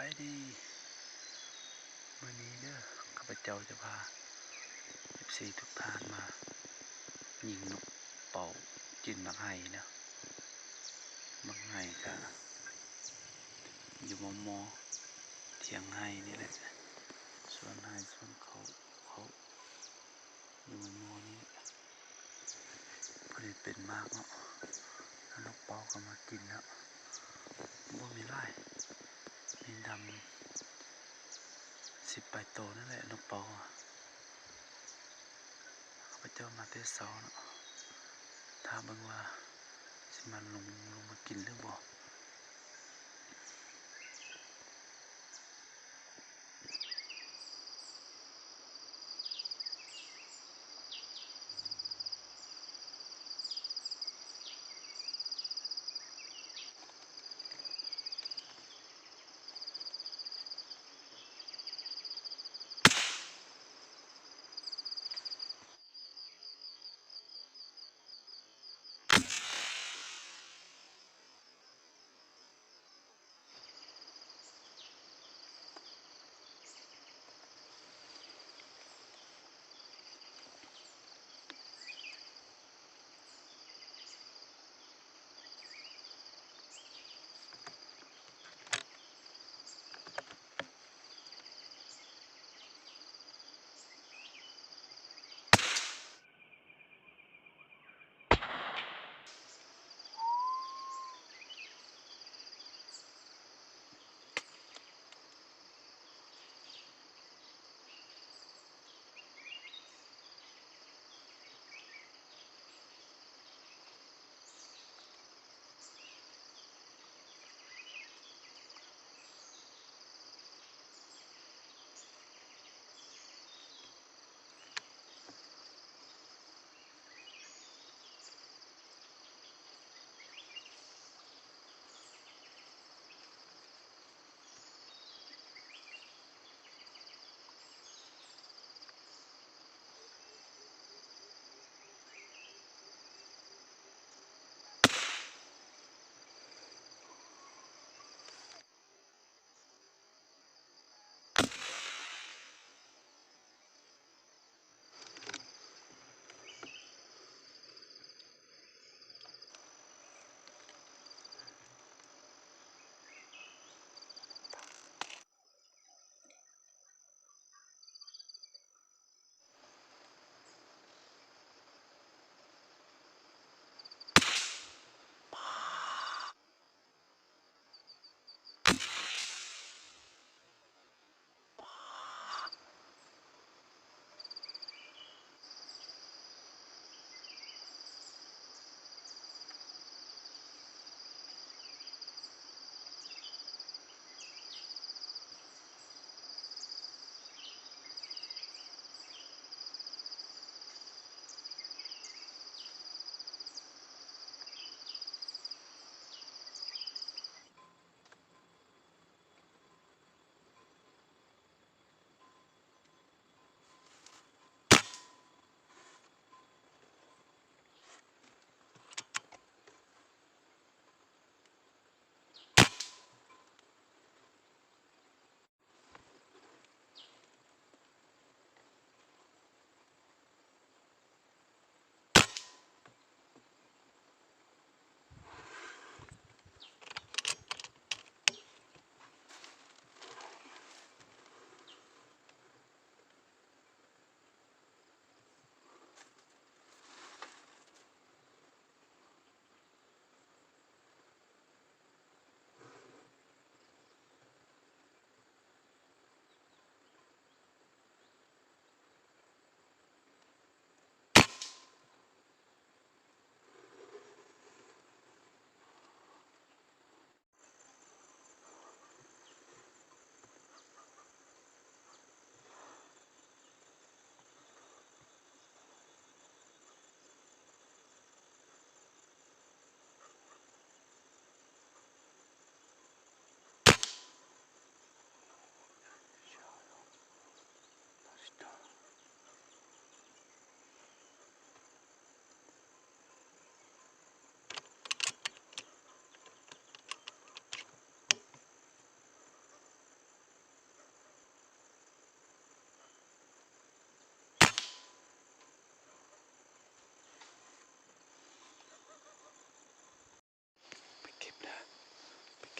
ບາຍດີ ມື້ນີ້ເດີ ຂ້າພະເຈົ້າຈະພາເອັຟຊີທຸກທ່ານມາຍິງນົກເປົ້າກິນໝາກໄຮ່ເດີ. ໝາກໄຮ່ກະຢູ່ມໍ່ໆ ຖຽງໄຮ່ນີ້ແຫຼະ ສວນໄຮ່ສວນເຂົ້າ ເຂົ້າ ຢູ່ມໍ່ໆນີ້ແຫຼະ ພໍດີເປັນໝາກເນາະ ແລ້ວນົກເປົ້າກໍມາກິນແລ້ວ ບໍ່ມີຫຼາຍ ມີດຳສິບປາຍໂຕນັ້ນແຫຼະນົກເປົ້າ. ຂ້າພະເຈົ້າມາແຕ່ເຊົ້າເນາະ ຖ້າເບິ່ງວ່າຊິມາລົງ ລົງມາກິນຫຼືບໍ່.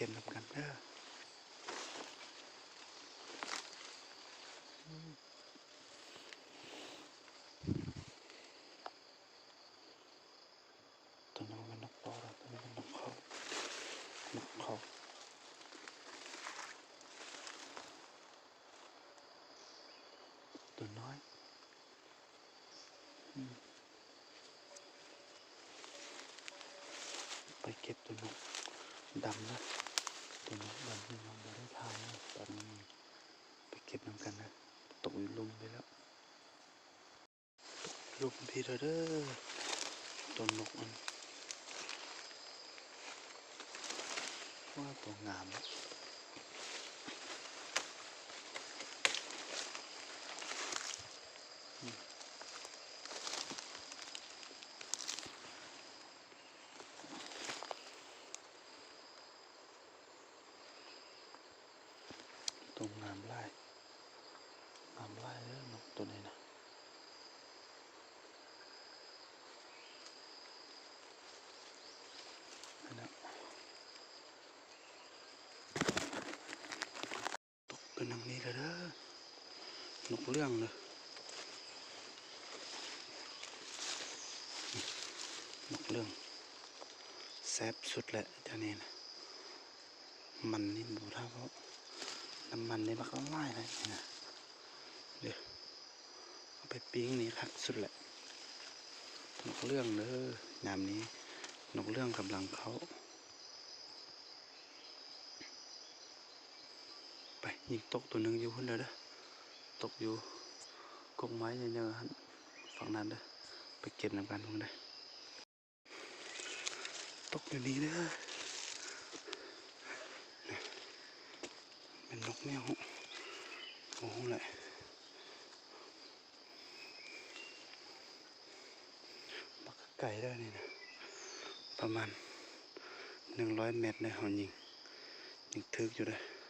ກັນນຳກັນເດີ. ຕົວນັ້ນບໍ່ແມ່ນນົກຕໍ່ແລ້ວ ຕົວນີ້ແມ່ນນົກເຂົາ ນົກເຂົາ ຕົວນ້ອຍ. ອືມ ໄປເກັບຕົວນົກດຳນະ ຕົວນົກດຳທີ່ຍັງບໍ່ໄດ້ຖ່າຍນະ ຕອນນີ້ໄປເກັບນຳກັນນະ ຕົກຢູ່ລຸ່ມໄປແລ້ວ. ລົງພີ້ແລ້ວເດີ ຕົວນົກມັນ ວ້າ ຕົວງາມ ອືມ. ຕົວງາມຫຼາຍ ງາມຫຼາຍເດີນົກຕົວນີ້ນະ ນັ້ນນະ ຕົກເປັນຢ່າງນີ້ລະເດີ ນົກເຫຼືອງເດີ ນົກເຫຼືອງ ແຊບສຸດແຫຼະ ເຈົ້ານີ້ນະ. ມັນນີ້ບໍ່ເທົ່າ ນ້ຳມັນນີ້ບັກຫຼາຍເລີຍນີ້ນະ ເດີ ເອົາໄປປີ້ງນີ້ຄັກສຸດແຫຼະ ນົກເຫຼືອງເດີ ຍາມນີ້ນົກເຫຼືອງກຳລັງເຂົ້າ ໄປ ຍິງຕົກຕົວໜຶ່ງຢູ່ພຸ້ນແລ້ວເດີ ຕົກຢູ່ກົກໄມ້ໃຫຍ່ໆຫັ້ນ ຝັ່ງນັ້ນເດີ ໄປເກັບນຳກັນພຸ້ນເດີ. ຕົກຢູ່ນີ້ເດີ ແມ່ນນົກແມວ ບໍ່ຮູ້ແຫຼະ ບັກໄກເດີນີ້ນະ ປະມານໜຶ່ງຮ້ອຍແມັດເດີ ເຮົາຍິງ ຍິງຖືກຢູ່ເດີ.